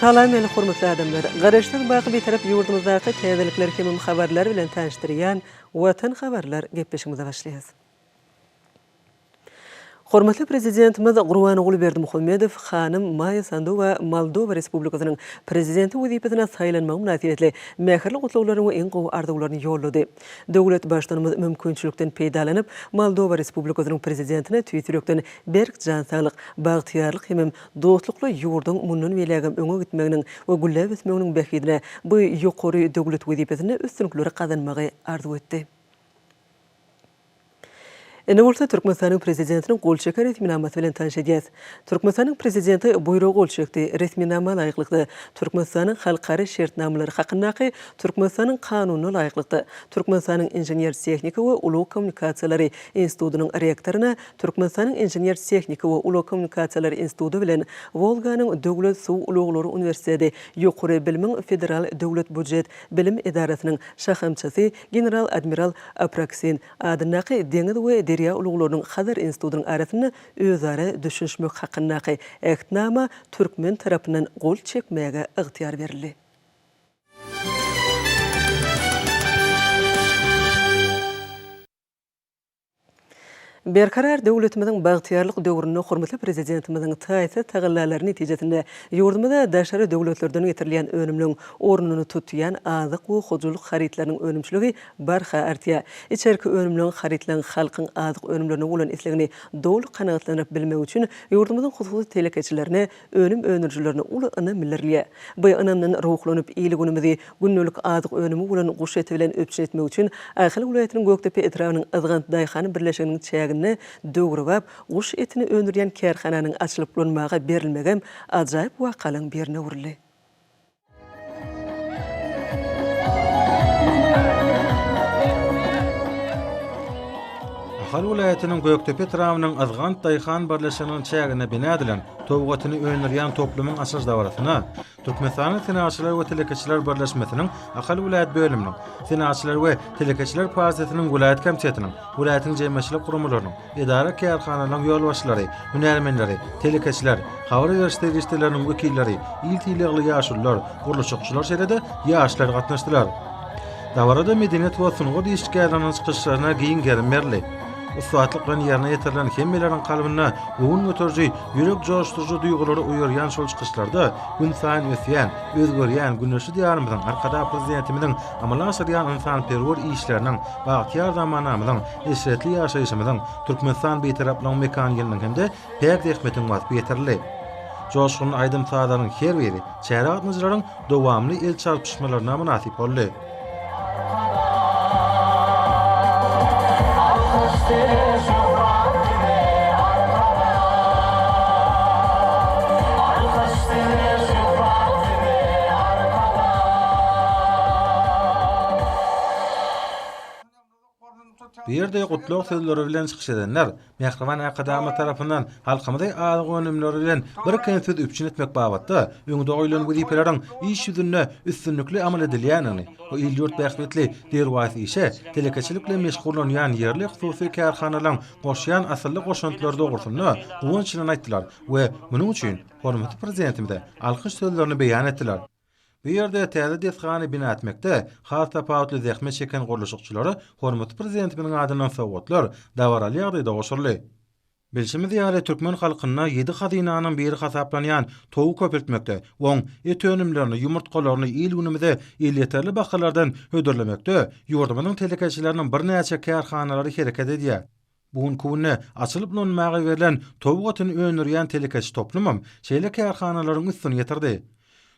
Salam meni hormatly adamlar! Garaşsyz baky Bitarap ýurdumyzdaky täzelikler hemem habarlar bilen tanyşdyrýan Watan habarlar gepleşigimize başlaýas. Hormatly Prezidentimiz Gurbanguly Berdimuhamedow hanym Maýa Sanduwa Moldowa Respublikasynyň Prezidenti wezipesine saýlanmagy mynasybetli mähirli gutlaglaryny we iň gowy arzuwlaryny ýollady. Döwlet Baştutanymyz mümkinçilikden peýdalanyp, Moldowa Respublikasynyň Prezidentine tüýs ýürekden berk jan saglyk, bagtyýarlyk hemem dostlukly ýurduň mundan beýlägem öňe gitmeginiň we gülläp ösmeginiň bähbidine bu ýokary döwlet wezipesinde üstünlikleri gazanmagy arzuw etdi. Indi bolsa Türkmenistanyň Prezidentiniň gol çeken resminamasy bilen tanyş edýäs. Türkmenistanyň Prezidenti Buýruga gol çekdi. Resminama laýyklykda, Türkmenistanyň halkara şertnamalary hakyndaky Türkmenistanyň Kanunyna laýyklykda, Türkmenistanyň Inžener-tehniki we ulag kommunikasiýalary institutynyň rektoryna Türkmenistanyň Inžener-tehniki we ulag kommunikasiýalary instituty bilen Wolganyň döwlet suw ulaglary uniwersiteti Ýokary bilimiň federal döwlet býujet bilim edarasynyň şahamçasy general-admiral Apraksin adyndaky Deňiz we derýa ulaglarynyň Hazar institutynyň arasynda özara düşünişmek hakyndaky Ähtnama türkmen tarapyndan gol çekmäge ygtyýar berildi. Berkarar döwletimiziň bagtyýarlyk döwründe hormatly Prezidentimiziň taýsyz tagallalary netijesinde ýurdumyza daşary döwletlerden getirilýän önümleň ornuny tutýan azyk we hojalyk harytlarynyň önümçiligi barha artýar. Içerki önümleň, harytlaryň halkyň azyk önümlerine bolan islegini doly kanagatlandyryp bilmegi üçin ýurdumyzyň hususy telekeçilerine, önüm öndürijilerine uly ynam bildirilýär. Bu ynamdan ruhlanyp, il-günümizi gündelik azyk önümi bolan guş eti bilen üpjün etmek üçin Ahal welaýatynyň Gökdepe etrabynyň Yzgant daýhan birleşiginiň çäginde döwrebap guş etini öndürýän kärhananyň açylyp ulanmaga berilmegem ajaýyp wakalaryň birine öwrüldi. Ahal welaýatynyň Gökdepe etrabynyň Yzgant daýhan birleşiginiň çäginde bina edilen towuk etini öndürýän toplumyň açylyş dabarasyna Türkmenistanyň Senagatçylar we telekeçiler birleşmesiniň Ahal welaýat bölüminiň, Senagatçylar we telekeçiler partiýasynyň welaýat komitetiniň, welaýatyň jemgyýetçilik guramalarynyň, edara-kärhanalaryň ýolbaşçylary, hünärmenleri, telekeçiler, habar beriş serişdeleriniň wekilleri, il sylagly ýaşulular, gurluşykçylar şeýle-de ýaşlar gatnaşdylar. Dabarada medeniýet we sungat işgärleriniň çykyşlaryna giň gerim berildi. Ussatlyk bilen ýerine ýetirilen hemmeleriň kalbynda göwün göteriji, ýürek joşduryjy duýgulary oýarýan şol çykyşlarda günsaýyn ösýän, özgerýän güneşli Diýarymyzyň, Arkadag Prezidentimiziň amala aşyrýan ynsanperwer işleriniň, bagtyýar zamanamyzyň, eşretli ýaşaýşymyzyň, Türkmenistan Bitaraplygyň mekan ýylynyň hem-de päk zähmetiň waspy ýetirildi. Joşgunly aýdym-sazlaryň her biri çärä gatnaşyjylaryň dowamly el çarpyşmalaryna mynasyp boldy. Bu ýerde gutlag sözleri bilen çykyş edenler mähriban Arkadagymyz tarapyndan halkymyzy azyk önümleri bilen birkemsiz üpjün etmek babatda öňde goýlan wezipeleriň iş ýüzünde üstünlikli amal edilýändigini, bu il-ýurt bähbitli derwaýys işe telekeçilik bilen meşgullanýan ýerli hususy kärhanalaryň goşýan asylly goşantlary dogrusynda guwanç bilen aýtdylar we munuň üçin hormatly Prezidentimize alkyş sözlerini beýan etdiler. Bu ýerde täze desgany bina etmekde has tapawutly zähmet çeken gurluşykçylara hormatly Prezidentimiziň adyndan sowgatlar dabaraly ýagdaýda gowşuryldy. Bilşimiz ýaly, türkmen halkynda ýedi hazynanyň biri hasaplanýan towuk köpeltmekde, oň et önümlerini, ýumurtgalaryny il-günümize elýeterli bahalardan hödürlemekde ýurdumyzyň telekeçileriniň birnäçe kärhanalary hereket edýär. Bu günki günde açylyp ulanmaga berlen towuk etini öndürýän telekeçi toplumam şeýle kärhanalaryň üstüni ýetirdi.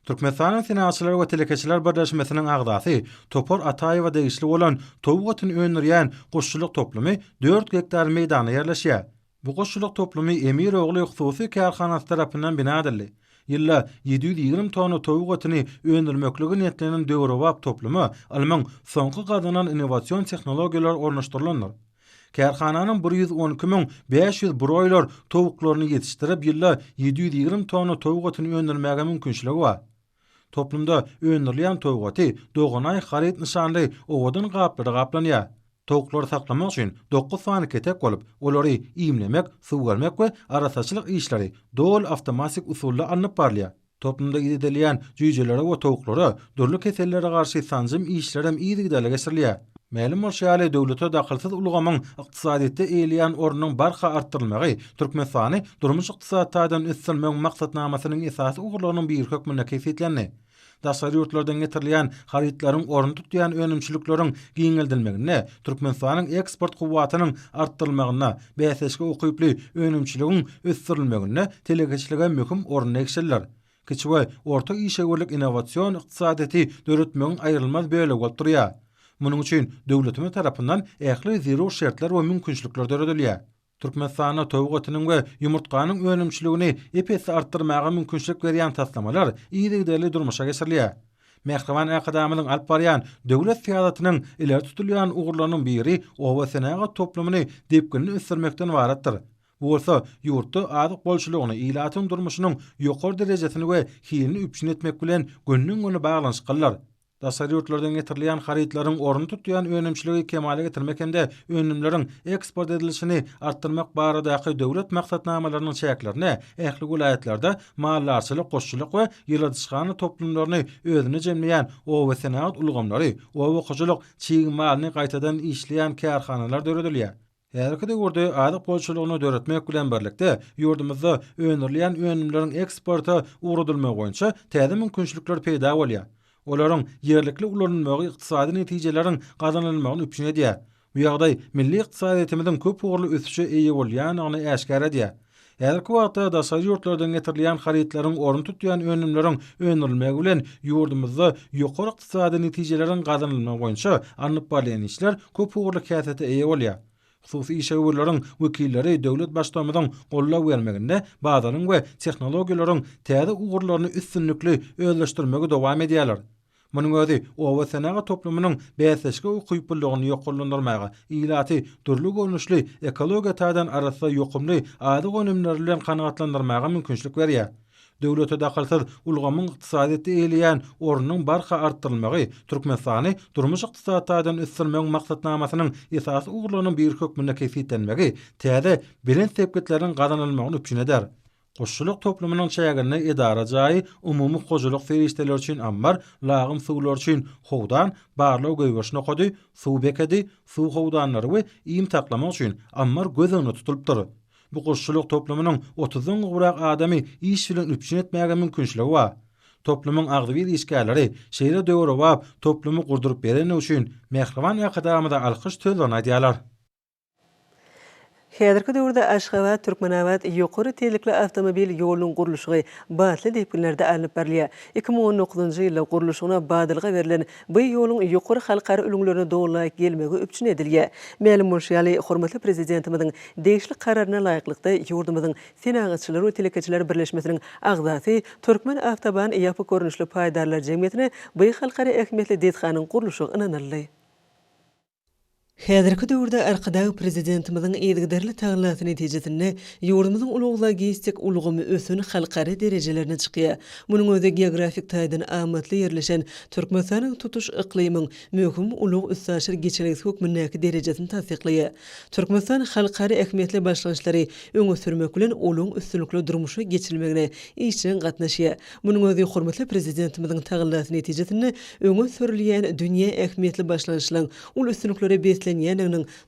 Türkmenistanyň Senagatçylar we telekeçiler birleşmesiniň agzasy Topar Ataýewa degişli bolan towuk etini öndürýän guşçulyk toplumy dört gektar meýdanda ýerleşýär. Bu guşçulyk toplumy Emir ogly hususy kärhanasy tarapyndan bina edildi. Ýylda 720 tonna towuk etini öndürmeklige niýetlenen döwrebap topluma ylmyň soňky gazanan innowasion tehnologiýalary ornaşdyrylandyr. Kärhananyň 112 500 broýler towuklaryny ýetişdirip, ýylda 720 tonna towuk etini öndürmäge mümkinçiligi bar. Toplumda öndürilýän towuk eti Doganaý haryt nyşanly owadan gaplara gaplanýar. Towuklary saklamak üçin dokuz sany ketek bolup, olary iýmlemek, suw bermek we arassaçylyk işleri doly awtomatik usulda alnyp barylýar. Toplumda idedilýän jüýjelere we towuklara dürli kesellere garşy sanjym işlerem yzygiderli geçirilýär. Mälim bolşy ýaly, döwlete dahylsyz ulgamyň ykdysadyýetde eýeleýän ornunyň barha artdyrylmagy Türkmenistany durmuş-ykdysady taýdan ösdürmegiň maksatnamasynyň esasy ugurlarynyň biri hökmünde kesgitlendi. Daşary ýurtlardan getirilýän harytlaryň ornuny tutýan önümçilikleriň giňeldilmeginde, Türkmenistanyň eksport kuwwatynyň artdyrylmagynda, bäsleşige ukyply önümçiligiň ösdürilmeginde telekeçilige möhüm orun degişlidir. Kiçi we orta işewürlik innowasion ykdysadyýeti döretmegiň aýrylmaz bölegi bolup durýar. Munuň üçin döwletimiz tarapyndan ähli zerur şertler we mümkinçilikler döredilýär. Türkmenistanda towuk etiniň we ýumurtganyň önümçiligini ep-esli artdyrmaga mümkinçilik berýän taslamalar yzygiderli durmuşa geçirilýär. Mähriban Arkadagymyzyň alyp barýan döwlet syýasatynyň ileri tutulýan ugurlarynyň biri oba senagat toplumyny depginli ösdürmekden ybaratdyr. Bu bolsa ýurtda azyk bolçulygyny, ilatyň durmuşynyň ýokary derejesini we hilini üpjün etmek bilen gönden-göni baglanyşyklydyr. Daşary ýurtlardan getirilýän harytlaryň ornuny tutýan önümçiligi kemala getirmek hem-de önümleriň eksport edilişini artdyrmak baradaky döwlet maksatnamalarynyň çäklerinde ähli welaýatlarda maldarçylyk, guşçulyk we ýyladyşhana toplumlaryny özünde jemleýän obasenagat ulgamlary, oba hojalyk çig malyny gaýtadan işleýän kärhanalar döredilýär. Häzirki döwürde azyk bolçulygyny döretmek bilen birlikde, ýurdumyzda öndürilýän önümleriň eksporta ugradylmagy boýunça täze mümkinçilikler peýda bolýar. Olaryň ýerlikli ulanylmagy ykdysady netijeleriň gazanylmagyny üpjün edýär. Bu ýagdaý milli ykdysadyýetimiziň köpugurly ösüşe eýe bolýandygyny äşgär edýär. Häzirki wagtda daşary ýurtlardan getirilýän harytlaryň ornuny tutýan önümleriň öndürilmegi bilen ýurdumyzda ýokary ykdysady netijeleriň gazanylmagy boýunça alnyp barylýan işler köpugurly häsiýete eýe bolýar. Hususy işewürleriň wekilleri döwlet Baştutanymyzyň goldaw bermeginde bazaryň we tehnologiýalaryň täze ugurlaryny üstünlikli özleşdirmegi dowam edýärler. Munuň özi oba senagat toplumynyň bäsleşige ukyplylygyny ýokarlandyrmaga, ilaty dürli görnüşli, ekologiýa taýdan arassa ýokumly azyk önümleri bilen kanagatlandyrmaga mümkinçilik berýär. Döwlete dahylsyz ulgamyň ykdysadyýetde eýeleýän ornunyň barha artdyrylmagy Türkmenistany durmuş-ykdysady taýdan ösdürmegiň maksatnamasynyň esasy ugurlarynyň biri hökmünde kesgitlenmegi täze belent sepgitleriň gazanylmagyny üpjün eder. Guşçulyk toplumynyň çäginde edara jaýy, umumy hojalyk serişdeleri üçin ammar, lagym suwlary üçin howdan, barlag-goýberiş nokady, suw bekedi, suw howdanlary we iým saklamak üçin ammar göz öňünde tutulypdyr. Bu guşçulyk toplumynyň otuzdan gowrak adamy iş bilen üpjün etmäge mümkinçiligi bar. Toplumyň agzybir işgärleri şeýle döwrebap toplumy gurduryp berendigi üçin mähriban Arkadagymyza alkyş sözlerini aýdýarlar. Häzirki döwürde Aşgabat, Türkmenabat ýokary tizlikli awtomobil ýolunyň gurluşygy batly depginlerde alnyp barylýar. 2019-njy ýylda gurluşygyna badalga berlen bu ýoluň ýokary halkara ülňülerine doly laýyk gelmegi üpjün edilýär. Mälim bolşy ýaly, hormatly Prezidentimiziň degişli Kararyna laýyklykda, ýurdumyzyň Senagatçylar we telekeçiler birleşmesiniň agzasy Türkmen awtoban ýapyk görnüşli paýdarlar jemgyýetine bu halkara ähmiýetli desganyň gurluşygy ynanyldy. Häzirki döwürde Arkadag Prezidentimiziň yzygiderli tagallasy netijesinde ýurdumyzyň ulag-logistik ulgamy ösen halkara derejelerine çykýar. Munuň özi geografik taýdan amatly ýerleşen Türkmenistanyň tutuş yklymyň möhüm ulag-üstaşyr geçelgesi hökmündäki derejesini tassyklaýar. Türkmenistan halkara ähmiýetli başlangyçlary öňe sürmek bilen, olaryň üstünlikli durmuşa geçirilmegine işjeň gatnaşýar. Munuň özi hormatly Prezidentimiziň tagallasy netijesinde öňe sürülýän dünýä ähmiýetli başlangyçlaryň uly üstünliklere beslenýändiginiň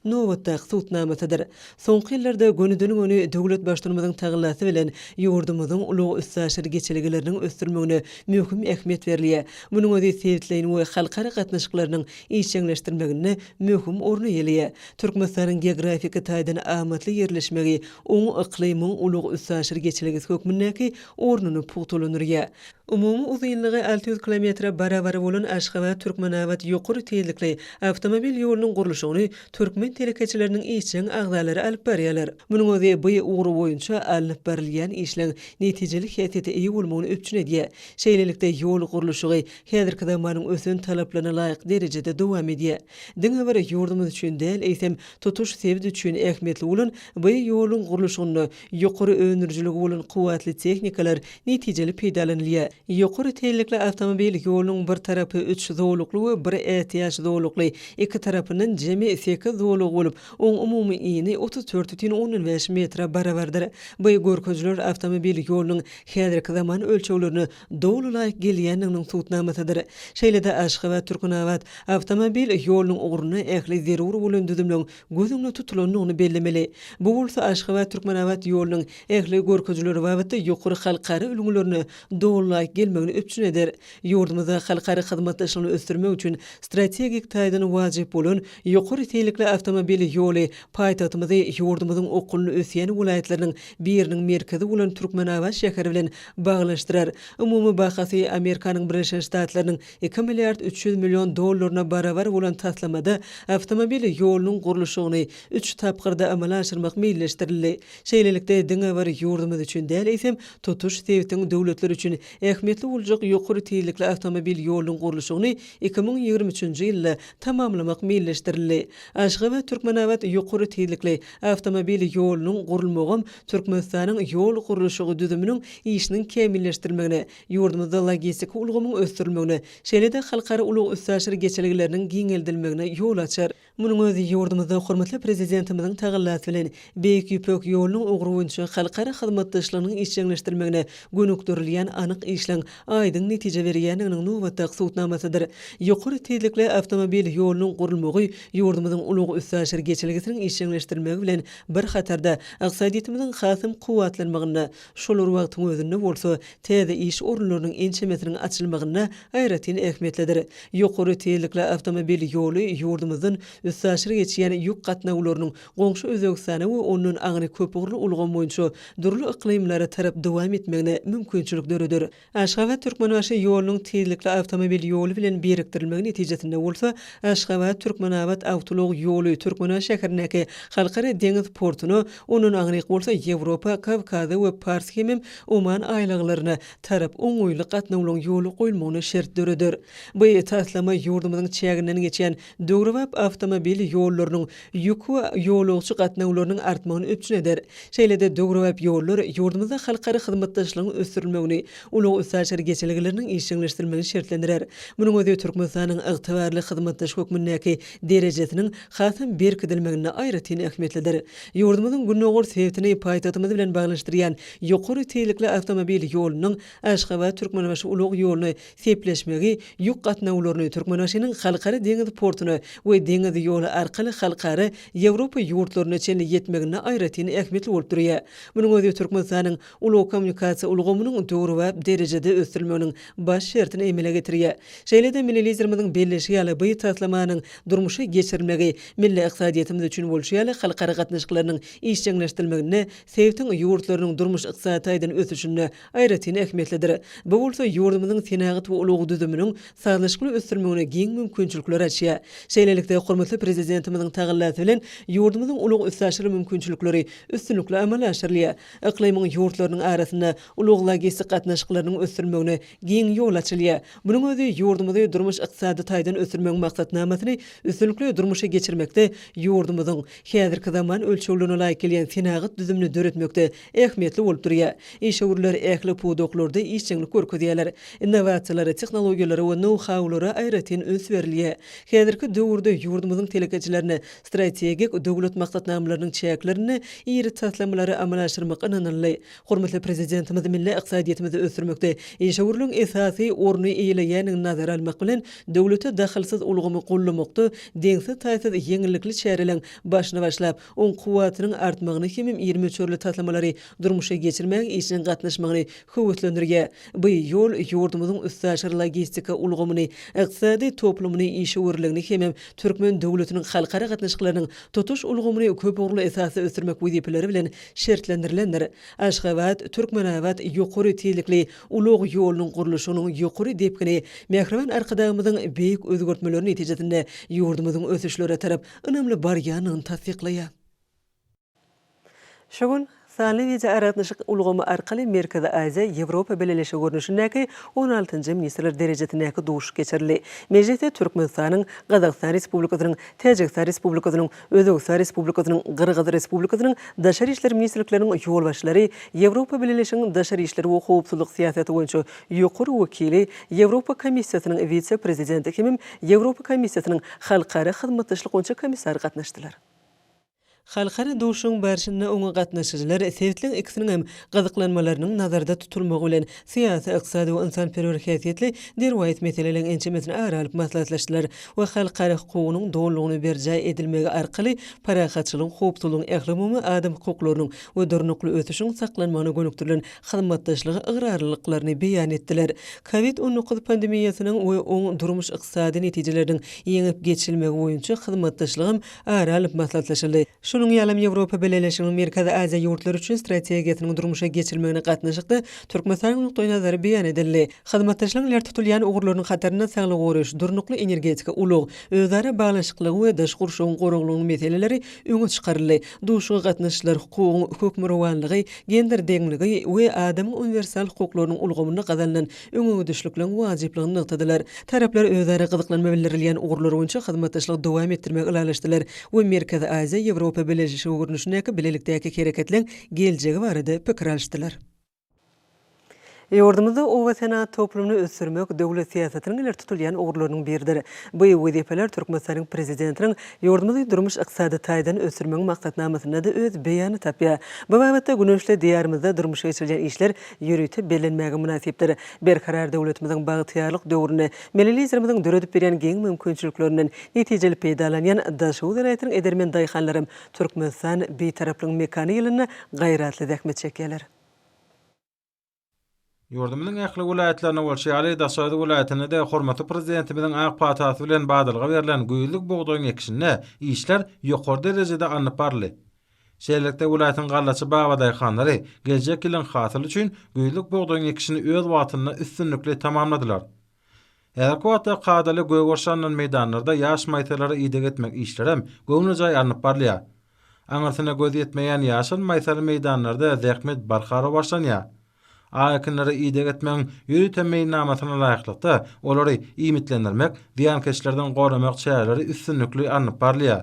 nobatdaky subutnamasydyr. Soňky ýyllarda gönüden-göni döwlet Baştutanymyzyň tagallasy bilen ýurdumyzyň ulag-üstaşyr geçelgeleriniň ösdürilmegine möhüm ähmiýet berilýär. Munuň özi sebitleýin we halkara gatnaşyklarynyň işjeňleşdirilmeginde möhüm orun eýeleýär. Türkmenistanyň geografiki taýdan amatly ýerleşmegi oňa yklymyň ulag-üstaşyr geçelgesi hökmündäki ornuny pugtalandyrýar. Umumy uzynlygy 600 kilometre barabar bolan Aşgabat-Türkmenabat ýokary tizlikli awtomobil ýolunyň gurluşygyny türkmen telekeçileriniň işjeň agzalary alyp barýarlar. Munuň özi bu ugur boýunça alnyp barylýan işleň netijeli häsiýete eýe bolmagyny üpjün edýär. Şeýlelikde, ýol gurluşygy häzirki zamanyň ösen talaplaryna laýyk derejede dowam edýär. Diňe bir ýurdumyz üçin däl, eýsem, tutuş sebit üçin ähmiýetli bolan bu ýoluň gurluşygynda ýokary öndürijiligi bolan kuwwatly tehnikalar netijeli peýdalanylýar. Ýokary tizlikli awtomobil ýolunyň bir tarapy üç zolakly we bir ätiýaç zolakly, iki tarapyndan jemi. jemi sekiz zolagy bolup, oň umumy ini 34,5 metre barabardyr. Bu görkezijiler awtomobil ýolunyň häzirki zaman ölçeglerine doly laýyk gelýändiginiň subutnamasydyr. Şeýle-de Aşgabat-Türkmenabat awtomobil ýolunyň ugrunda ähli zerur bolan düzümleň göz öňünde tutulandygyny bellemeli. Bu bolsa Aşgabat-Türkmenabat ýolunyň ähli görkezijileri babatda ýokary halkara ülňülerine doly laýyk gelmegini üpjün eder. Ýurdumyzda halkara hyzmatdaşlygyny ösdürmek üçin strategik taýdan wajyp bolan ýokary tizlikli awtomobil ýoly paýtagtymyzy ýurdumyzyň okgunly ösýän welaýatlarynyň biriniň merkezi bolan Türkmenabat şäheri bilen baglanyşdyrar. Umumy bahasy Amerikanyň Birleşen Ştatlarynyň 2 milliard 300 million dollaryna barabar bolan taslamada awtomobil ýolunyň gurluşygyny üç tapgyrda amala aşyrmak meýilleşdirildi. Şeýlelikde, diňe bir ýurdumyz üçin däl, eýsem, tutuş sebitiň döwletleri üçin ähmiýetli boljak ýokary tizlikli awtomobil ýolunyň gurluşygyny 2023-nji ýylda tamamlamak meýilleşdirildi. Aşgabat-Türkmenabat ýokary tizlikli awtomobil ýolunyň gurulmagam Türkmenistanyň ýol gurluşygy düzüminiň işiniň kämilleşdirilmegine, ýurdumyzda logistika ulgamyň ösdürilmegine, şeýle-de halkara ulag-üstaşyr geçelgeleriniň giňeldilmegine ýol açar. Munuň özi ýurdumyzda hormatly Prezidentimiziň tagallasy bilen Beýik Ýüpek ýolunyň ugry boýunça halkara hyzmatdaşlygynyň işjeňleşdirilmegine gönükdirilýän anyk işleň aýdyň netije berýändiginiň nobatdaky subutnamasydyr. Ýokary tizlikli awtomobil ýolunyň gurulmagy ýurdumyzyň ulag-üstaşyr geçelgesiniň işjeňleşdirilmegi bilen bir hatarda, ykdysadyýetimiziň hasam kuwwatlanmagynda, şol bir wagtyň özünde bolsa, täze iş orunlarynyň ençemesiniň açylmagynda aýratyn ähmiýetlidir. Ýokary tizlikli awtomobil ýoly ýurdumyzdan üstaşyr geçýän ýük gatnawlarynyň goňşy Özbegistana we ondan aňry köpugurly ulgam boýunça dürli yklymlara tarap dowam etmegine mümkinçilik döreder. Aşgabat-Türkmenbaşy ýolunyň tizlikli awtomobil ýoly bilen birikdirilmegi netijesinde bolsa, Aşgabat-Türkmenabat awtoulag ýoly Türkmenabat şäherindäki Halkara deňiz portuna, ondan aňryk bolsa Ýewropa, Kawkaza we Pars hemem Oman aýlaglaryna tarap oňaýly gatnawlaryň ýola goýulmagyna şert döreder. Bu taslama ýurdumyzyň çäginden geçýän döwrebap awtomobil ýollarynyň ýük we ýolagçy gatnawlarynyň artmagyny üpjün eder. Şeýle-de döwrebap ýollar ýurdumyzda halkara hyzmatdaşlygyň ösdürilmegini, ulag-üstaşyr geçelgeleriniň işjeňleşdirilmegini şertlendirer. Munuň özi Türkmenistanyň ygtybarly hyzmatdaş hökmündäki derejesiniň hasam berkidilmeginde aýratyn ähmiýetlidir. Ýurdumyzyň gündogar sebitini paýtagtymyz bilen baglanyşdyrýan Ýokary tizlikli awtomobil ýolunyň Aşgabat-Türkmenbaşy ulag ýoluna sepleşmegi ýük gatnawlaryny Türkmenbaşynyň Halkara deňiz portuna we deňiz ýoly arkaly halkara Ýewropa ýurtlaryna çenli ýetmeginde aýratyn ähmiýetli bolup durýar. Munuň özi Türkmenistanyň ulag-kommunikasiýa ulgamynyň döwrebap derejede ösdürilmeginiň baş şertini emele getirýär. Şeýle-de milli Liderimiziň belleýşi ýaly, bu taslamanyň durmuşa geçirilmegi milli ykdysadyýetimiz üçin bolşy ýaly, halkara gatnaşyklarynyň işjeňleşdirilmeginde sebitiň ýurtlarynyň durmuş-ykdysady taýdan ösüşinde aýratyn ähmiýetlidir. Bu bolsa ýurdumyzyň senagat we ulag düzüminiň sazlaşykly ösdürilmegine giň mümkinçilikleri açýar. Şeýlelikde, hormatly Prezidentimiziň tagallasy bilen ýurdumyzyň ulag-üstaşyr mümkinçilikleri üstünlikli amala aşyrylýar. Yklymyň ýurtlarynyň arasynda ulag-logistik gatnaşyklarynyň ösdürilmegine giň ýol açylýar. Munuň özi ýurdumyzy durmuş-ykdysady taýdan ösdürmegiň maksatnamasyny üstünlikli durmuşa geçirmekde ýurdumyzyň häzirki zaman ölçeglerine laýyk gelýän senagat düzümini döretmekde ähmiýetli bolup durýar. Işewürler ähli pudaklarda işjeňlik görkezýärler. Innowasiýalara, tehnologiýalara we nou-haulara aýratyn üns berilýär. Häzirki döwürde ýurdumyzyň telekeçilerine strategik döwlet maksatnamalarynyň çäklerinde iri taslamalary amala aşyrmak ynanyldy. Hormatly Prezidentimiz milli ykdysadyýetimizi ösdürmekde işewürligiň esasy orny eýeleýändigini nazara almak bilen, döwlete dahylsyz ulgamy goldamakda deňsiz-taýsyz ýeňillikli çäreleriň başyny başlap, oň kuwwatynyň artmagyny hemem iri möçberli taslamalary durmuşa geçirmäge işjeň gatnaşmagyny höweslendirýär. Bu ýol ýurdumyzyň üstaşyr logistika ulgamyny, ykdysady toplumyny, işewürligini hemem türkmen döwletiniň halkara gatnaşyklarynyň tutuş ulgamyny köpugurly esasda ösdürmek wezipeleri bilen şertlendirilendir. Aşgabat, Türkmenabat ýokary tizlikli ulag ýolunyň gurluşygynyň ýokary depgini mähriban Arkadagymyzyň beýik özgertmeleri netijesinde ýurdumyzyň ösüşlere tarap ynamly barýandygyny tassyklaýar. Şu gün. Sanly wideoaragatnaşyk ulgamy arkaly Merkezi Aziýa, Ýewropa Bileleşigi görnüşindäki on altynjy ministrler derejesindäki duşuşyk geçirildi. Mejlisde Türkmenistanyň, Gazagystan Respublikasynyň, Täjigistan Respublikasynyň, Özbegistan Respublikasynyň, Gyrgyz Respublikasynyň Daşary işler ministrlikleriniň ýolbaşçylary, Ýewropa Bileleşiginiň daşary işler we howpsuzlyk syýasaty boýunça ýokary wekili, Ýewropa Komissiýasynyň wise-prezidenti hemem Ýewropa Komissiýasynyň halkara hyzmatdaşlyk boýunça komissary gatnaşdylar. Halkara duşuşygyň barşynda oňa gatnaşyjylar sebitleň ikisiniň hem gyzyklanmalarynyň nazarda tutulmagy bilen, syýasy, ykdysady we ynsanperwer häsiýetli derwaýys meseleleriň ençemesini ara alyp maslahatlaşdylar we halkara hukugynyň dolulygyna berjaý edilmegi arkaly parahatçylygyň, howpsuzlygyň, ählumumy adam hukuklarynyň we durnukly ösüşiň saklanmagyna gönükdirilen hyzmatdaşlyga ygrarlylyklaryny beýan etdiler. Covid 19 pandemiýasynyň we oň durmuş-ykdysady netijeleriniň ýeňip geçilmegi boýunça hyzmatdaşlygam ara alyp maslahatlaşyldy. Şonuň ýalam Ýewropa Bileleşiginiň Merkezi Aziýa ýurtlary üçin strategiýasynyň durmuşa geçirilmegine gatnaşykda Türkmenistanyň nukdaýnazary beýan edildi. Hyzmatdaşlygyň ileri tutulýan ugurlarynyň hatarynda saglygy goraýyş, durnukly energetika, ulag, özara baglanyşyklygyň we daşky gurşawyň goraglygynyň meseleleri öňe çykaryldy. Duşuşyga gatnaşyjylar hukugyň hökmürowanlygy, gender deňligi we adamyň uniwersal hukuklarynyň ulgamynda gazanylan öňegidişlikleriň wajyplygyny nygtadylar. Taraplar özara gyzyklanma bildirilýän ugurlar boýunça hyzmatdaşlygy dowam etdirmegi ylalaşdylar we Merkezi Aziýa, Ýewropa Bileleşigi görnüşindäki bilelikdäki hereketleň geljegi barada pikir alyşdylar. Ýurdumyzda oba senagat toplumyny ösdürmek döwlet syýasatynyň ileri tutulýan ugurlarynyň biridir. Bu wezipeler Türkmenistanyň Prezidentiniň ýurdumyzy durmuş-ykdysady taýdan ösdürmegiň maksatnamasynda-da öz beýanyny tapýar. Bu babatda güneşli Diýarymyzda durmuşa geçirilýän işler ýörite bellenmäge mynasypdyr. Berkarar döwletimiziň bagtyýarlyk döwründe Milli Liderimiziň döredip berýän giň mümkinçiliklerinden netijeli peýdalanýan Daşoguz welaýatynyň edermen daýhanlaram Türkmenistan Bitaraplygyň mekany ýylynda gaýratly zähmet çekýärler. Ýurdumyzyň ähli welaýatlarynda bolşy ýaly, Daşoguz welaýatynda-da hormatly Prezidentimiziň ak patasy bilen badalga berlen güýzlük bugdaýyň ekişinde işler ýokary derejede alnyp baryldy. Şeýlelikde, welaýatyň gallaçy babadaýhanlary geljek ýylyň hasyly üçin güýzlük bugdaýyň ekişini öz wagtynda üstünlikli tamamladylar. Häzirki wagtda kadaly gögeriş alnan meýdanlarda ýaş maýsalara ideg etmek işlerem göwnejaý alnyp barylýar. Aňyrsyna göz ýetmeýän ýaşyl maýsaly meýdanlarda zähmet barha rowaçlanýar. Ak ekinlere ideg etmegiň ýörite meýilnamasyna laýyklykda, olary iýmitlendirmek, zyýankeşlerden goramak çäreleri üstünlikli alnyp barylýar.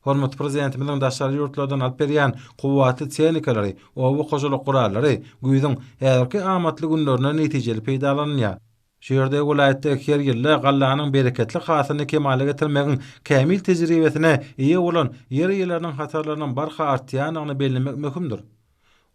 Hormatly Prezidentimiziň daşary ýurtlardan alyp berýän kuwwatly tehnikalary, oba hojalyk gurallary güýzüň häzirki amatly günlerinde netijeli peýdalanylýar. Şu ýerde welaýatda her ýylda gallanyň bereketli hasylyny kemala getirmegiň kämil tejribesine eýe bolan ýer eýeleriniň hatarlarynyň barha artýandygyny bellemek möhümdir.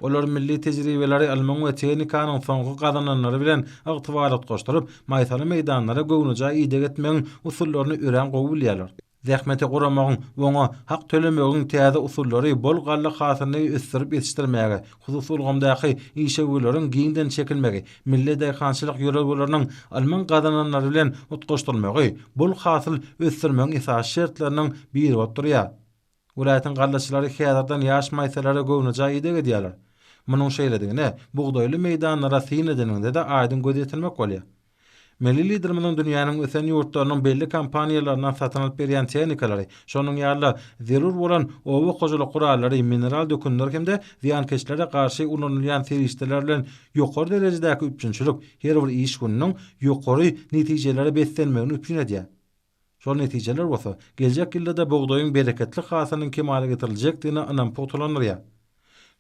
Olar milli tejribeleri ylmyň we tehnikanyň soňky gazananlary bilen ygtybarly utgaşdyryp, maýsaly meýdanlara göwnejaý ideg etmegiň usullaryny örän gowy bilýärler. Zähmeti guramagyň we oňa hak tölemegiň täze usullary bol galla hasylyny ösdürip ýetişdirmäge, hususy ulgamdaky işewürleriň giňden çekilmegi, milli daýhançylyk ýörelgeleriniň ylmyň gazananlary bilen utgaşdyrylmagy bol hasyl ösdürmegiň esasy şertleriniň biri bolup durýar. Welaýatyň gallaçylary häzirden ýaş maýsalara göwnejaý ideg edýärler. Munuň şeýledigine bugdaýly meýdanlara syn edeniňde-de aýdyň göz ýetirmek bolýar. Milli Liderimiziň dünýäniň ösen ýurtlarynyň belli kompaniýalaryndan satyn alyp berýän tehnikalary, şonuň ýaly-da, zerur bolan oba hojalyk gurallary, mineral dökünler hem-de zyýankeşlere garşy ulanylýan serişdeler bilen ýokary derejedäki üpjünçilik her bir iş gününiň ýokary netijelere beslenmegini üpjün edýär. Şol netijeler bolsa, geljek ýylda-da bugdaýyň bereketli hasylynyň kemala getiriljekdigine ynam pugtalandyrýar.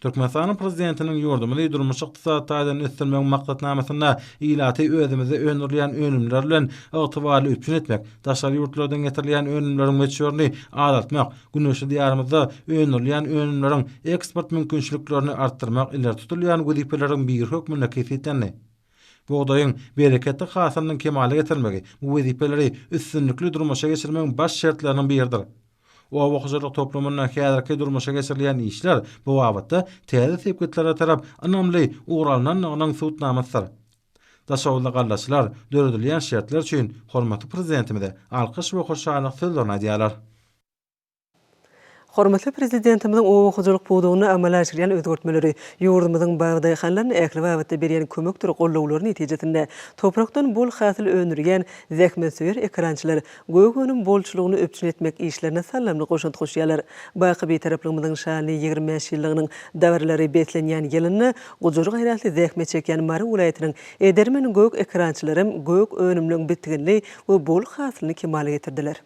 Türkmenistanyň Prezidentiniň ýurdumyzy durmuş-ykdysady taýdan ösdürmegiň maksatnamasynda ilaty özümizde öndürilýän önümler bilen ygtybarly üpjün etmek, daşary ýurtlardan getirilýän önümleriň möçberini azaltmak, güneşli Diýarymyzda öndürilýän önümleriň eksport mümkinçiliklerini artdyrmak ileri tutulýan wezipeleriň biri hökmünde kesgitlendi. Bugdaýyň bereketli hasylynyň kemala getirilmegi bu wezipeleri üstünlikli durmuşa geçirmegiň baş şertleriniň biridir. Oba hojalyk toplumynda häzirki durmuşa geçirilýän işler bu babatda täze sepgitlere tarap ynamly ugur alnandygynyň subutnamasydyr. Daşoguzly gallaçylar döredilýän şertler üçin hormatly Prezidentimize alkyş we hoşallyk sözlerini aýdýarlar. Hormatly Prezidentimiziň oba hojalyk pudagynda amala aşyrýan özgertmeleri, ýurdumyzyň babadaýhanlaryna ähli babatda berýän kömekdir gollawlary netijesinde toprakdan bol hasyl öndürýän zähmetsöýer ekerançylar gök önüm bolçulygyny üpjün etmek işlerine saldamly goşant goşýarlar. Baky Bitaraplygymyzyň şanly 25 ýyllygynyň dabaralary beslenýän ýylynda gujur-gaýratly zähmet çekýän Mary welaýatynyň edermen gök ekerançylaram gök önümleň bitginli we bol hasylyny kemala getirdiler.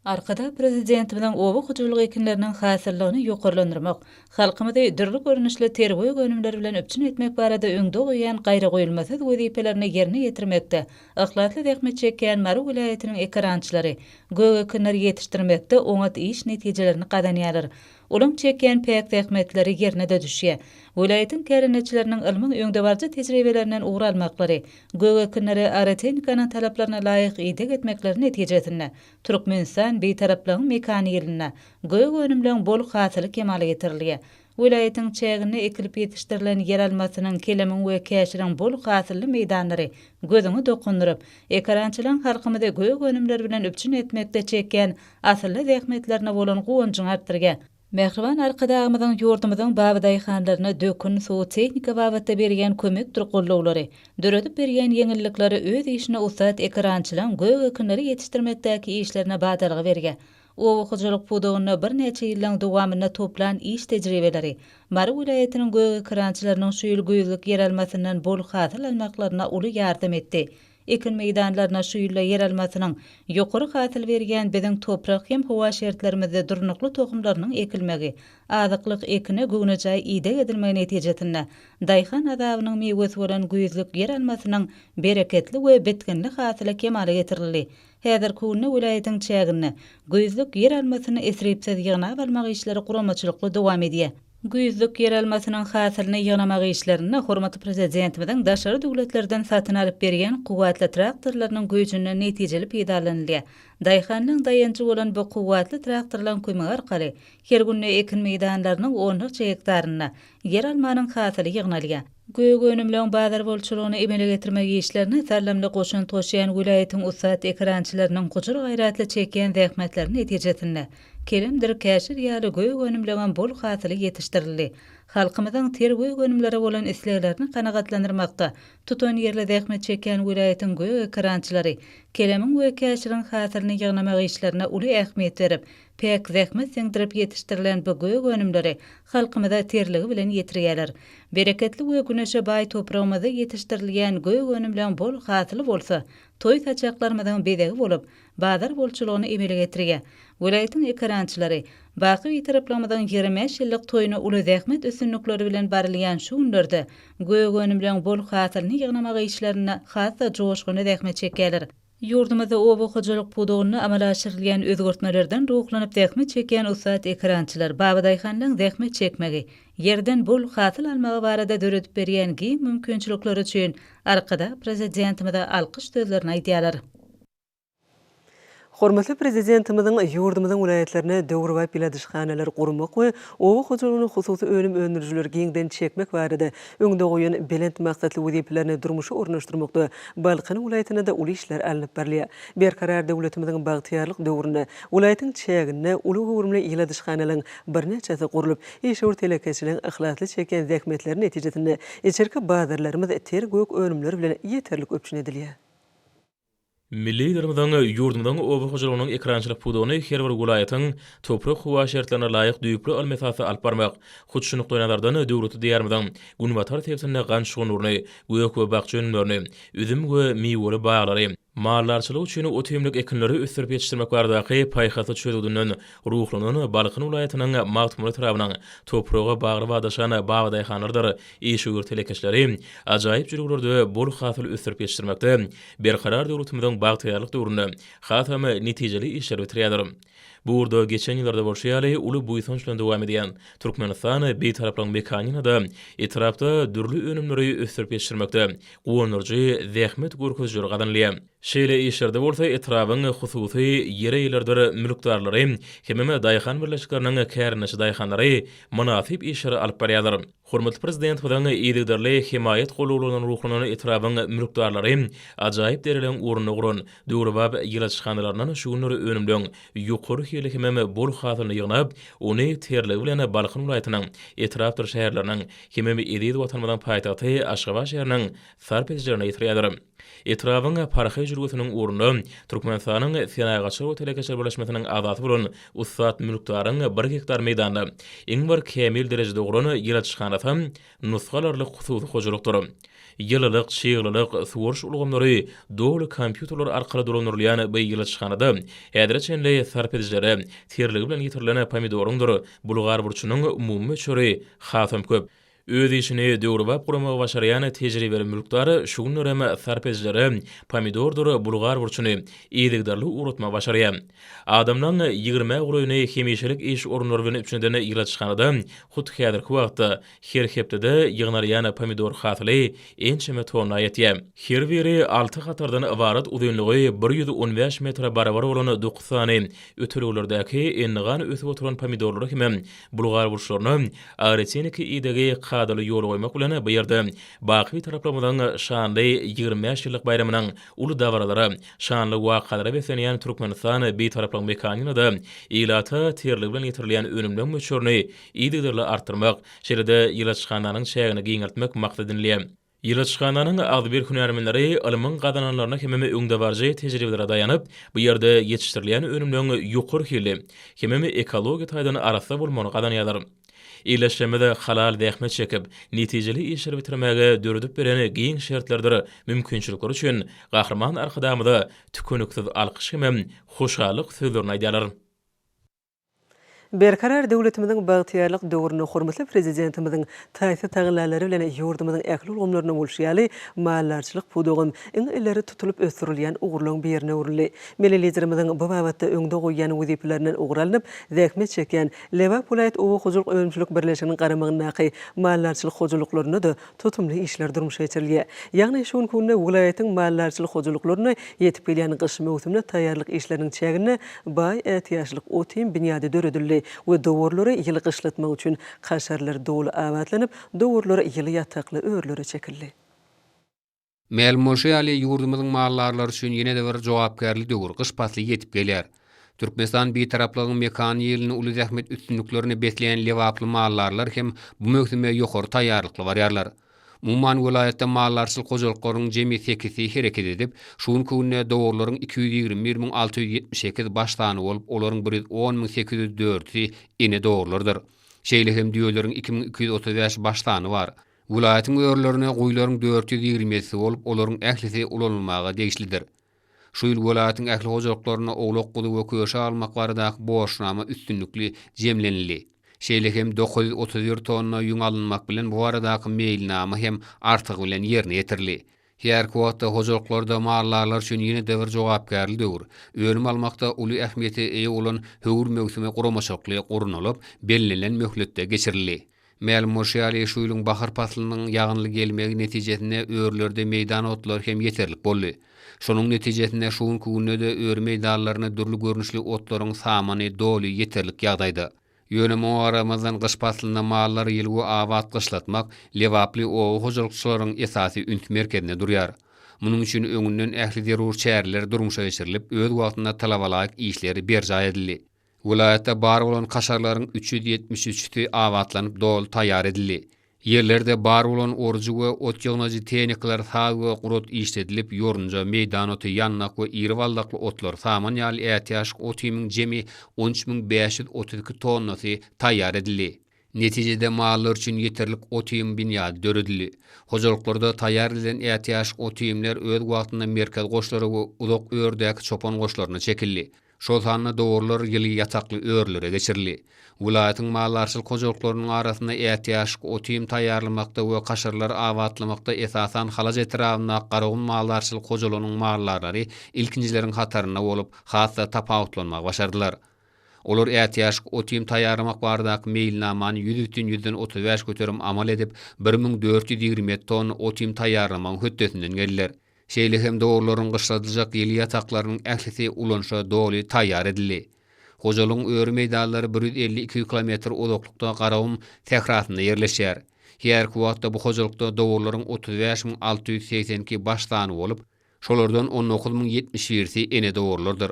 Arkadag Prezidentimiziň oba hojalyk ekinleriniň hasyllylygyny ýokarlandyrmak, halkymyzy dürli görnüşli ter gök önümler bilen üpjün etmek barada öňde goýýan gaýragoýulmasyz wezipelerini ýerine ýetirmekde yhlasly zähmet çekýän Mary welaýatynyň ekerançylary gök ekinleri ýetişdirmekde oňat iş netijelerini gazanýarlar. Olaň çekýän päk zähmetleri ýerine-de düşýär. Welaýatyň kärendeçileriniň ylmyň öňdebaryjy tejribelerinden ugur almaklary, gök ekinlere agrotehnikanyň talaplaryna laýyk ideg etmekleri netijesinde, Türkmenistan Bitaraplygyň mekany ýylynda gök önümleň bol hasyly kemala getirilýär. Welaýatyň çäginde ekilip ýetişdirilen ýeralmasynyň, kelemiň we käşiriň bol hasylly meýdanlary gözüňi dokundyryp, ekerançylaryň halkymyzy gök önümler bilen üpjün etmekde çekýän asylly zähmetlerine bolan guwanjyňy artdyrýar. Mähriban Arkadagymyzyň ýurdumyzyň babadaýhanlaryna dökün, suw, tehnika babatda berýän kömekdir gollawlary, döredip berýän ýeňillikleri öz işine ussat ekerançylaryň gök ekinleri ýetişdirmekdäki işlerine badalga berýär. Oba hojalyk pudagynda birnäçe ýyllaryň dowamynda toplan iş tejribeleri Mary welaýatynyň gök ekerançylarynyň şu ýyl güýzlük ýeralmasyndan bol hasyl almaklaryna uly ýardam etdi. Ekin meýdanlaryna şu ýylda ýeralmasynyň ýokary hasyl berýän biziň toprak hem howa şertlerimizde durnukly tohumlarynyň ekilmegi, azyklyk ekine göwnejaý ideg edilmegi netijesinde daýhan azabynyň miwesi bolan güýzlük ýeralmasynyň bereketli we bitginli hasyly kemala getirildi. Häzirki günde welaýatyň çäginde güýzlük ýeralmasyny isripsiz ýygnap almak işleri guramaçylykly dowam edýär. Güýzlük ýeralmasynyň hasylyny ýygnamak işlerinde hormatly Prezidentimiziň daşary döwletlerden satyn alyp berýän kuwwatly traktorlarynyň güýjünden netijeli peýdalanylýar. Daýhanlaryň daýanjy bolan bu kuwwatly traktorlaryň kömegi arkaly her günde ekin meýdanlarynyň onlarça gektarynda ýeralmanyň hasyly ýygnalýar. Gök önümleň bazar bolçulygyny emele getirmek işlerine saldamly goşant goşýan welaýatyň ussat ekerançylarynyň gujur-gaýratly çekýän zähmetleri netijesinde Kelemdir käşir ýaly gök önümleňem bol hasyly ýetişdirildi. Halkymyzyň ter gök önümlere bolan isleglerini kanagatlandyrmakda tutanýerli zähmet çekýän welaýatyň gök ekerançylary kelemiň we käşiriň hasylyny ýygnamak işlerine uly ähmiýet berip, päk zähmet siňdirip ýetişdirilen bu gök önümleri halkymyza terligi bilen ýetirýärler. Bereketli we güneşe baý topragymyzda ýetişdirilýän gök önümleň bol hasyly bolsa toý saçaklarymyzyň bezegi bolup, bazar bolçulygyny emele getirýär. Welaýatyň ekerançylary baky Bitaraplygymyzyň 25 ýyllyk toýuna uly zähmet üstünlikleri bilen barylýan şu günlerde gök önümleň bol hasylyny ýygnamak işlerinde has-da joşgunly zähmet çekýärler. Ýurdumyzda oba hojalyk pudagynda amala aşyrylýan özgertmelerden ruhlanyp zähmet çekýän ussat ekerançylar, babadaýhanlaryň zähmet çekmegi, ýerden bol hasyl almagy barada döredip berýän giň mümkinçilikleri üçin Arkadag Prezidentimize alkyş sözlerini aýdýarlar. Hormatly Prezidentimiziň ýurdumyzyň welaýatlarynda döwrebap ýyladyşhanalary gurmak we oba hojalygyna hususy önüm öndürijileri giňden çekmek barada öňde goýan belent maksatly wezipelerini durmuşa ornaşdyrmakda Balkan welaýatynda-da uly işler alnyp barylýar. Berkarar döwletimiziň bagtyýarlyk döwründe welaýatyň çäginde uly göwrümli ýyladyşhanalaryň birnäçesi gurlup, işewür telekeçiligiň yhlasly çekýän zähmetleri netijesinde içerki bazarlarymyz ter gök önümler bilen ýeterlik üpjün edilýär. Milli Liderimiziň ýurdumyzyň oba hojalygynyň ekerançylyk pudagyny her bir welaýatyň toprak-howa şertlerine laýyk düýpli ylmy esasda alyp barmak, hut şu nukdaýnazardan döwletli Diýarymyzyň günbatar sebitinde gant şugundyryny, gök we bakja önümlerini, üzüm we miweli baglary, maldarçylyk üçin ot-iýmlik ekinleri ösdürip ýetişdirmek baradaky paýhasly çözgüdinden ruhlanan Balkan welaýatynyň Magtymguly etrabynyň topraga bagry badaşan babadaýhanlardyr işewür telekeçileri ajaýyp jülgelerde bol hasyl ösdürip ýetişdirmekde Berkarar döwletimiziň bagtyýarlyk döwründe hasam netijeli işleri bitirýärler. Bu ugurda geçen ýyllarda bolşy ýaly uly buýsanç bilen dowam edýän Türkmenistan Bitaraplygyň mekanynda etrapda dürli önümleri ösdürip ýetişdirmekde guwandyryjy zähmet görkezijileri gazanylýar. Şeýle işlerde bolsa etrabyň hususy ýer eýeleridir mülkdarlary hemem daýhan birleşikleriniň kärendeçi daýhanlary mynasyp işleri alyp barýarlar. Hormatly Prezidentimiziň yzygiderli hemaýat golawlaryndan ruhlanan etrabyň mülkdarlary ajaýyp dereleň ugrunda guran döwrebap ýyladyşhanalaryndan şu günler önümleň ýokary hili hemem bol hasylyny ýygnap, ony terligi bilen Balkan welaýatynyň etrapdyr şäherleriniň hemem eziz Watanymyzyň paýtagty Aşgabat şäheriniň sarp edijilerine ýetirýärler. Etrabyň Parhaý jülgesiniň ugrunda Türkmenistanyň Senagatçylar we telekeçiler birleşmesiniň agzasy bolan ussat mülkdaryň bir gektar meýdanda iň bir kämil derejede guran ýyladyşhanasy nusga alarlyk hususy hojalykdyr. Ýylylyk, çyglylyk, suwaryş ulgamlary doly kompýuterler arkaly dolandyrylýan bu ýyladyşhanada häzire çenli sarp edijilere terligi bilen ýetirilen pomidoryňdyr bulgar burçunyň umumy möçberi hasam köp. Öz işini döwrebap guramagy başarýan tejribeli mülkdar şu günlerem sarp edijilere pomidordyr bulgar burçuny yzygiderli ugratmagy başarýar. Adamlaň ýigrimä golaýyny hemişelik iş orunlary bilen üpjün eden ýyladyşhanada hut häzirki wagtda her hepdede ýygnalýan pomidor hasyly ençeme tonna ýetýär. Her biri alty hatardan ybarat uzynlygy 115 metre barabar bolan dokuz sany ötelgelerdäki endigan ösüp oturan pomidorlary hemem Bulgar burçlaryna agrotehniki idegi kadaly ýola goýmak bilen, bu ýerde baky Bitaraplygymyzyň şanly 25 ýyllyk baýramynyň uly dabaralara, şanly wakalara beslenýän Türkmenistan Bitaraplygyň mekanynda ilata terligi bilen ýetirilýän önümleň möçberini yzygiderli artdyrmak, şeýle-de ýyladyşhananyň çägini giňeltmek maksat edinilýär. Ýyladyşhananyň agzybir hünärmenleri ylmyň gazananlaryna hemem öňdebaryjy tejribelere daýanyp, bu ýerde ýetişdirilýän önümleň ýokary hilli hemem ekologiýa taýdan arassa bolmagyny gazanýarlar. Ildeşlerimiz halal zähmet çekip, netijeli işleri bitirmäge döredip beren giň şertlerdir mümkinçilikleri üçin Gahryman Arkadagymyza tükeniksiz alkyş hemem hoşallyk sözlerini aýdýarlar. Berkarar döwletimiziň bagtyýarlyk döwründe hormatly Prezidentimiziň taýsyz tagallalary bilen ýurdumyzyň ähli ulgamlarynda bolşy ýaly, maldarçylyk pudagam iň ileri tutulyp ösdürilýän ugurlaryň birine öwrüldi. Milli Liderimiziň bu babatda öňde goýýan wezipelerinden ugur alnyp, zähmet çekýän Lebap welaýat oba hojalyk önümçilik birleşiginiň garamagyndaky maldarçylyk hojalyklarynda-da tutumly işler durmuşa geçirilýär. Ýagny şu günki günde welaýatyň maldarçylyk hojalyklarynda ýetip gelýän gyş möwsümine taýýarlyk işleriniň çäginde baý ätiýaçlyk ot-iým binýady döredildi we dowarlary ýyly gyşlatmak üçin kaşarlar doly abatlanyp, dowarlar ýyly ýatakly örülere çekildi. Mälim bolşy ýaly, ýurdumyzyň maldarlary üçin ýene-de bir jogapkärli döwür, gyş pasly ýetip gelýär. Türkmenistan Bitaraplygyň mekany ýylyny uly zähmet üstünliklerine besleýän lebaply maldarlar hem bu möwsüme ýokary taýýarlykly barýarlar. Umuman, welaýatda maldarçylyk hojalyklarynyň jemi sekizsi hereket edip, şu günki günde dowarlaryň 221 678 baş sany bolup, olaryň 110 804-si ene dowarlardyr. Şeýle hem düýeleriň 2235 baş sany bar. Welaýatyň örülerine guýularyň 427-si bolup, olaryň ählisi ulanylmaga degişlidir. Şu ýyl welaýatyň ähli hojalyklarynda owlak-guzy we köşe almak baradaky borçnama üstünlikli jemlenildi. Şeýle hem 931 tonna ýüň alynmak bilen bu baradaky meýilnama hem artygy bilen ýerine ýetirildi. Häzirki wagtda hojalyklarda maldarlar üçin ýene-de bir jogapkärli döwür, önüm almakda uly ähmiýete eýe bolan höwür möwsümi guramaçylykly gurnalyp, bellenilen möhletde geçirildi. Mälim bolşy ýaly, şu ýylyň bahar paslynyň ýagynly gelmegi netijesinde örülerde meýdan otlary hem ýeterlik boldy. Şonuň netijesinde şu günki günde-de öri meýdanlarynda dürli görnüşli otlaryň samany doly ýeterlik ýagdaýda. Ýöne muňa garamazdan gyş paslynda mallary ýyly we abat gyşlatmak lebaply oba hojalykçylaryň esasy üns merkezinde durýar. Munuň üçin öňünden ähli zerur çäreler durmuşa geçirilip, öz wagtynda talabalaýyk işler berjaý edildi. Welaýatda bar bolan kaşarlaryň 373 üçüsi abatlanyp doly taýýar edildi. Ýerlerde bar bolan orujy we ot ýygnajy tehnikalar saz we gurat işledilip, ýorunja, meýdan oty, ýandak we iri baldakly otlar, saman ýaly ätiýaçlyk ot-iýmiň jemi 13 532 tonnasy taýýar edildi. Netijede mallar üçin ýeterlik ot-iým binýady döredildi. Hojalyklarda taýýar edilen ätiýaçlyk ot-iýmler öz wagtynda merkez goşlara we uzak ördäki çopan goşlaryna çekildi. Şol sanda dowarlar ýyly ýatakly örülere geçirildi. Welaýatyň maldarçylyk hojalyklarynyň arasynda ätiýaçlyk ot-iým taýýarlamakda we kaşarlary abatlamakda esasan Halaç etrabyndaky Garagum maldarçylyk hojalygynyň maldarlary ilkinjileriň hatarynda bolup, has-da tapawutlanmagy başardylar. Olar ätiýaçlyk ot-iým taýýarlamak baradaky meýilnamany 100,35 göterim amal edip, 1427 tonna ot-iým taýýarlamagyň hötdesinden geldiler. Şeýle hem dowarlaryň gyşladyljak ýyly ýataklarynyň ählisi ulanyşa doly taýýar edildi. Hojalygyň öri meýdanlary 152 kilometr uzaklykda Garagum sährasynda ýerleşýär. Häzirki wagtda bu hojalykda dowarlaryň 35 682 baş sany bolup, şolardan 19 071-si ene dowarlardyr.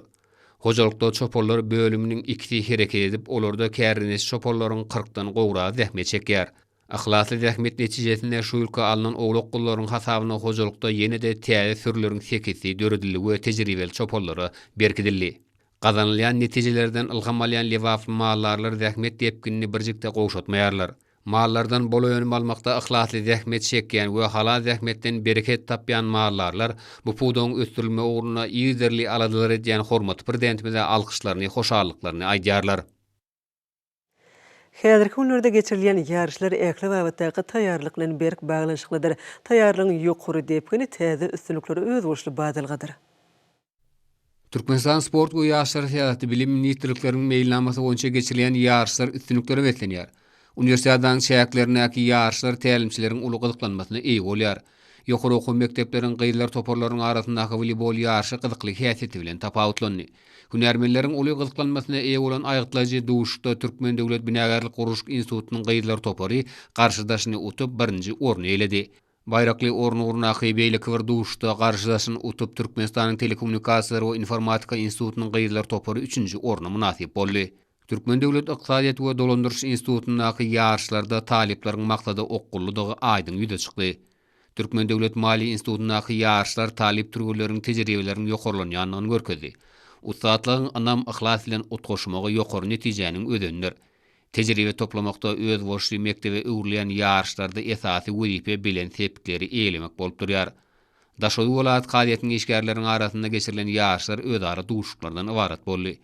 Hojalykda çopanlar bölüminiň ikisi hereket edip, olarda kärendeçi çopanlaryň kyrkdan gowragy zähmet çekýär. Yhlasly zähmet netijesinde şu ýylky alnan owlak-guzlaryň hasabyna hojalykda ýene-de täze sürüleriň sekizsi döredildi we tejribeli çopanlara berkidildi. Gazanylýan netijelerden ylham alýan lebaply maldarlar zähmet depginini birjik-de gowşatmaýarlar. Mallardan bol önüm almakda yhlasly zähmet çekýän we halal zähmetden bereket tapýan maldarlar bu pudagyň ösdürilmegi ugrunda yzygiderli aladalar edýän hormatly Prezidentimize alkyşlaryny, hoşallyklaryny aýdýarlar. Häzirki günlerde geçirilýän ýaryşlar ähli babatdaky taýýarlyk bilen berk baglanyşyklydyr. Taýýarlygyň ýokary depgini täze üstünliklere özboluşly badalgadyr. Türkmenistan Sport we ýaşlar syýasaty, Bilim ministrlikleriniň meýilnamasy boýunça geçirilýän ýaryşlar üstünliklere beslenýär. Uniwersiadanyň çäklerindäki ýaryşlar tälimçileriň uly gyzyklanmasyna eýe bolýar. Ýokary okuw mekdepleriň gyzlar toparlarynyň arasyndaky woleýbol ýaryşy gyzykly häsiýeti bilen tapawutlandy. Hünärmenleriň uly gyzyklanmasyna eýe bolan aýgytlaýjy duşuşykda Türkmen döwlet binagärlik-gurluşyk institutynyň gyzlar topary garşydaşyny utup, birinji orny eýeledi. Baýrakly orun ugrundaky beýleki bir duşuşykda garşydaşyny utup, Türkmenistanyň Telekommunikasiýalar we informatika institutynyň gyzlar topary üçünji orna mynasyp boldy. Türkmen döwlet ykdysadyýet we dolandyryş institutyndaky ýaryşlarda talyplaryň maksada okgunlydygy aýdyň ýüze çykdy. Türkmen döwlet maliýe institutyndaky ýaryşlar talyp türgenleriň tejribeleriniň ýokarlanýandygyny görkezdi. Ussatlygyň ynam, yhlas bilen utgaşmagy ýokary netijäniň özenidir. Tejribe toplamakda özboluşly mekdebe öwrülýän ýaryşlarda esasy wezipe belent sepgitleri eýelemek bolup durýar. Daşoguz welaýat kazyýetiniň işgärleriniň arasynda geçirilen ýaryşlar özara duşuşyklardan ybarat boldy.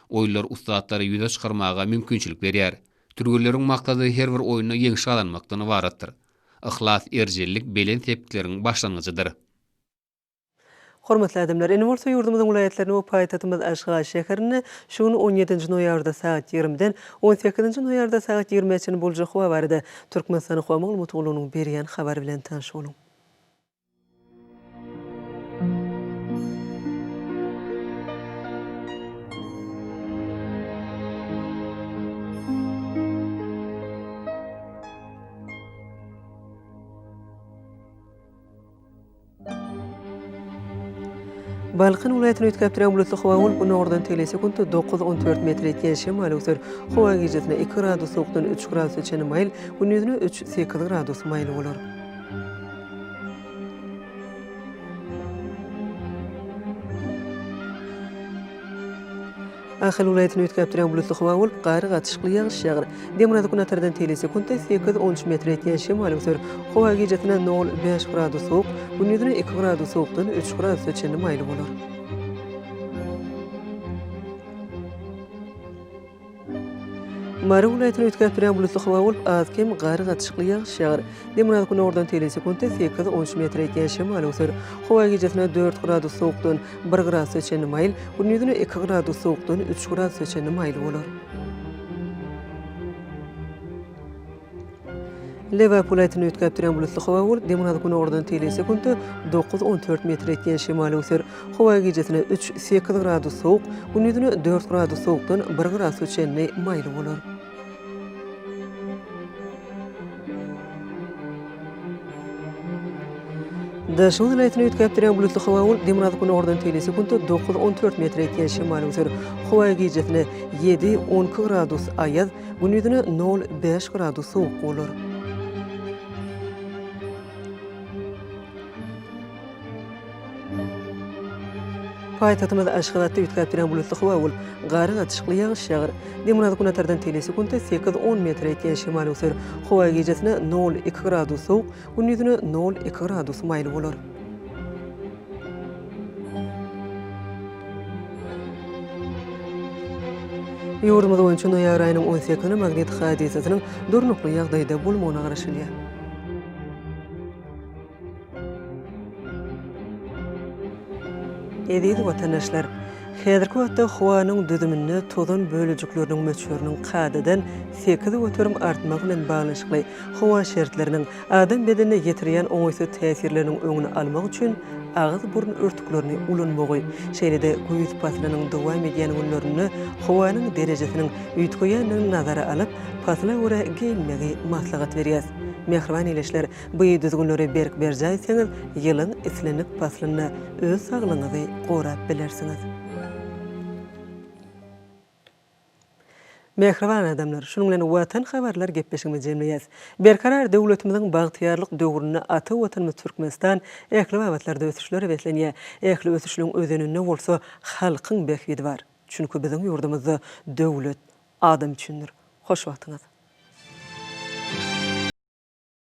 Oýunlar ussatlary ýüze çykarmaga mümkinçilik berýär. Türgenleriň maksady her bir oýunda ýeňiş gazanmakdan ybaratdyr. Yhlas, erjellik belent sepgitleriň başlangyjydyr. Hormatly adamlar, indi bolsa ýurdumyzyň welaýatlarynda we paýtagtymyz Aşgabat şäherinde şu gün on ýedinji noýabrda sagat ýigrimiden on sekizinji noýabrda sagat ýigrimä çenli boljak howa barada Türkmenistanyň Howa maglumat gullugynyň berýän habary bilen tanyş boluň. Balkan welaýatyny üýtgäp durýan bulutly howa bolup, günordan tegelek sekuntda dokuz, on dört metr ýetýän şemal öwser. Howa gijesine iki gradus sowukdan üç gradusa çenli maýyl, gündizine üç, sekiz gradus maýyl bolar. Ahal welaýatyny üýtgäp durýan bulutly howa bolup, gar gatyşykly ýagyş ýagar. Demirgazyk günatardan teýle sekuntda sekiz, on üç metr ýetýän şemal öwser. Howa gijesine nol, bäş gradus sowuk, gündizine iki gradus sowukdan üç gradusa çenli maýyl bolar. Mary welaýatyny üýtgäp durýan bulutly howa bolup, az-kem gar gatyşykly ýagyş ýagar. Demirgazyk günordan teýle sekuntda sekiz, on üç metr ýetýän şemal öwser. Howa gijesine dört gradus sowukdan bir gradusa çenli maýyl, gündizine iki gradus sowukdan üç gradusa çenli maýyl bolar. Lebap welaýatynda üýtgäp durýan bulutly howa bolup, demirgazyk günordan teýle sekuntda dokuz, on dört metr ýetýän şemal öwser. Howa gijesine üç, sekiz gradus sowuk, gündizine dört gradus sowukdan bir gradusa çenli maýyl bolar. Daşoguz welaýatynda üýtgäp durýan bulutly howa bolup, demirgazyk günordan teýle sekuntda dokuz, on dört metr ýetýän şemal öwser. Howa gijesine ýedi, on iki gradus aýaz, Gündizine nol, bäş gradus sowuk bolar. Paýtagtymyz Aşgabatda üýtgäp durýan bulutly howa bolup, gar gatyşykly ýagyş ýagar. Demirgazyk-günortadan teýle sekuntda sekiz, on metre ýetýän şemal öwser. Howa gijesine nol, iki gradus sowuk, gündizine nol, iki gradus maýyl bolar. Ýurdumyz boýunça noýabr aýynyň on sekizine magnit hadysasynyň durnukly ýagdaýda bolmagyna garaşylýar. Eziz watandaşlar! Häzirki wagtda howanyň düzüminde tozan bölejikleriniň möçberiniň kadadan 8% artmagy bilen baglanyşykly howa şertleriniň adam bedenine ýetirýän oňaýsyz täsirleriniň öňüni almak üçin agyz-burun örtüklerini ulanmagy, şeýle-de güýz paslynyň dowam edýän günlerinde howanyň derejesiniň üýtgeýändigini nazara alyp, pasla görä geýinmegi maslahat berýäs. Mähriban ildeşler, bu düzgünleri berk berjaý etseňiz, ýylyň islendik paslynda öz saglygyňyzy gorap bilersiňiz. Mähriban adamlar, şunuň bilen Watan habarlar gepleşigimizi jemleýäs. Berkarar döwletimiziň bagtyýarlyk döwründe ata Watanymyz Türkmenistan ähli babatlarda ösüşlere beslenýär. Ähli ösüşligiň özeninde bolsa halkyň bähbidi bar. Çünki biziň ýurdumyzda döwlet adam üçindir. Hoş wagtyňyz!